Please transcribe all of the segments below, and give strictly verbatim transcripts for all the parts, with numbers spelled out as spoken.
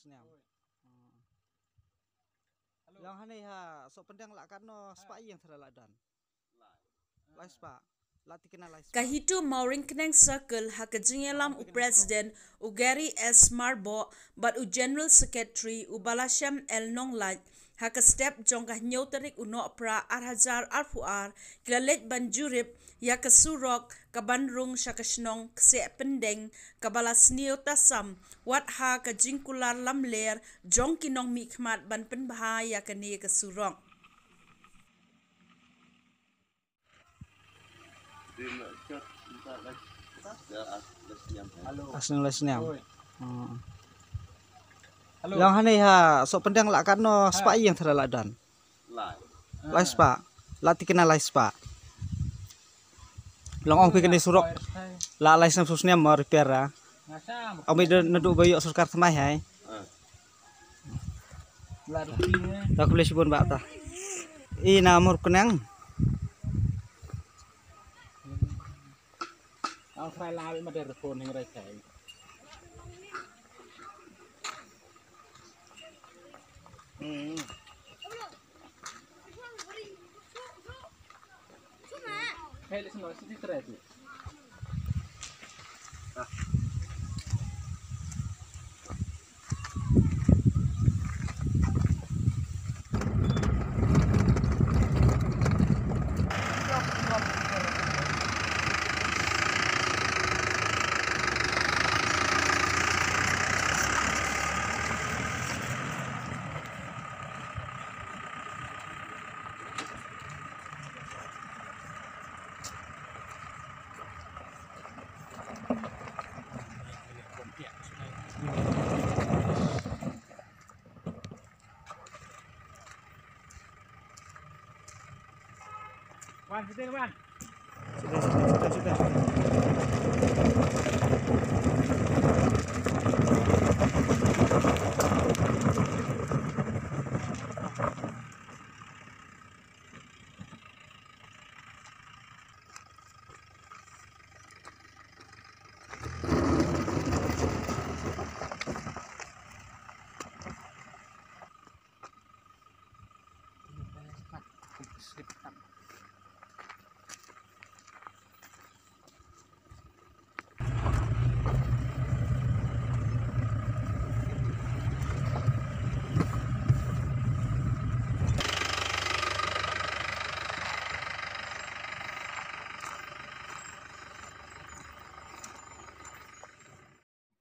Snem. Hmm. Long hangne ha Sohpyndeng la katno spah ïing thala la don? Lai spah. La tikna lai spah. Ka HITO Mawryngkneng Circle ha ka jingïalam u President u Gary S Myrboh bad u General Secretary u Balashem L Nonglait ha ka step jong ka hynñiew tarik u Nohprah ar hajar arphew ar ki la leit ban jurip ïa ka surok kaban rung sha ka shnong Kseh Pyndeng kaba la sniew tasam wat ha ka jingkular lamler jong ki nongmihkhmat ban pynbha ïa kane ka surok. Asneng lai snem. Hmm. Long hangne ha Sohpyndeng la katno spah ïing thala la don? Lai spah. La tikna lai spah. Long ong phi kane surok la lai snem saw snem mo repair ra. Ong phi naduh ba ïoh sorkar thymmai hai. Ta khublei shibun bah ta. I na Mawryngkneng. Wan, sini, Wan. Sini, sini, sini, sini.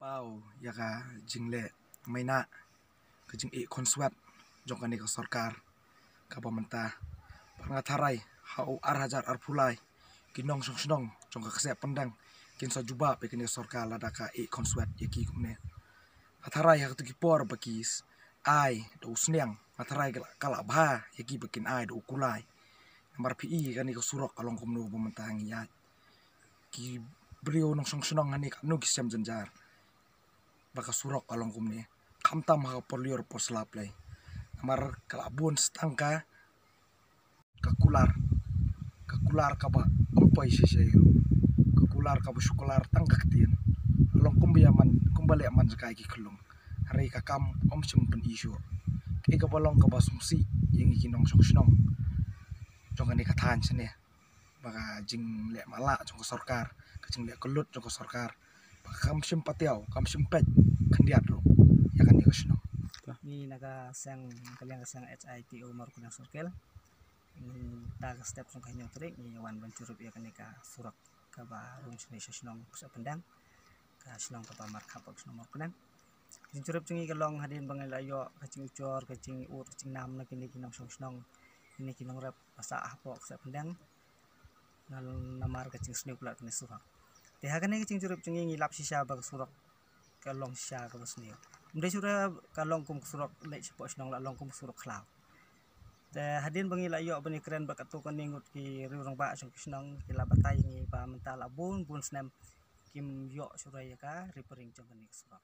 Paw ïa ka jingleh maina ka jingïeh khonswet jong kane ka sorkar kaba mynta. Bad nga tharai ha u ar hajar arphew lai ki nongshong shnong jong ka kseh Pyndeng kin sa jubab ïa kane ka sorkar lada ka ïeh khonswet ïa ki kumne. Nga tharai ha kito ki por ba ki s-, ai da u sniang, nga tharai ka la, ka la bha ïa ki ba kin ai da u kulai. Namar phi i kane ka surok ka long kumno ba mynta ngi ïaid. Ki briew nongshong shnong hangne katno ki sem jynjar ba ka surok ka long kumne. Khamtam ha ka por lyiur por slap lei. Namar ka la bun sa tang ka, ka kular. Ka kular kaba ym poi shisha ïa u. Ka kular kaba shu kular tang ka ktien. Long kumba ïa man, kumba leh man jaka ïa ki khyllung. Hynrei ka kam ym shym pyn-i shuh. Kaei kaba long kaba sngewsih ïa ngi ki nongshong shnong jong kane ka thaiñ shane. Ba ka jingleh matlah jong ka sorkar, ka jingleh kyllut jong ka sorkar, ba kam shym patiaw, kam shym peit khyndiat ruh ïa kane ka shnong. Ngi na ka seng, ka liang ka seng HITO Mawryngkneng Circle, ngi ta ka step jong ka hynñiew tarik ngi wan ban jurip ïa kane ka surok kaba rung shane sha shnong Kseh Pyndeng, ka shnong kaba markhap bad ka shnong Mawryngkneng. Ka jingjurip jong ngi ka long hadien ba ngi la ïoh ka jingujor, ka jingud, ka jingnam na kine ki nongshong shnong, kine ki nongrep ba sah hapoh Kseh Pyndeng. Namar ka jingsniew palat kane surok. Te ha kane ka jingjurip jong ngi ngi lap shisha ba ka surok ka long shisha kaba sniew. Ym dei shuh ka long kum ka surok leit shapoh shnong, la long kum ka surok khlaw. Te hadien ba ngi la ïoh ban ïakren bad katto katne ngut ki riew rangbah jong ki shnong, ki la batai ïa ngi ba mynta la bun bun snem kim ïoh shuh ïa ka repairing jong kane ka surok.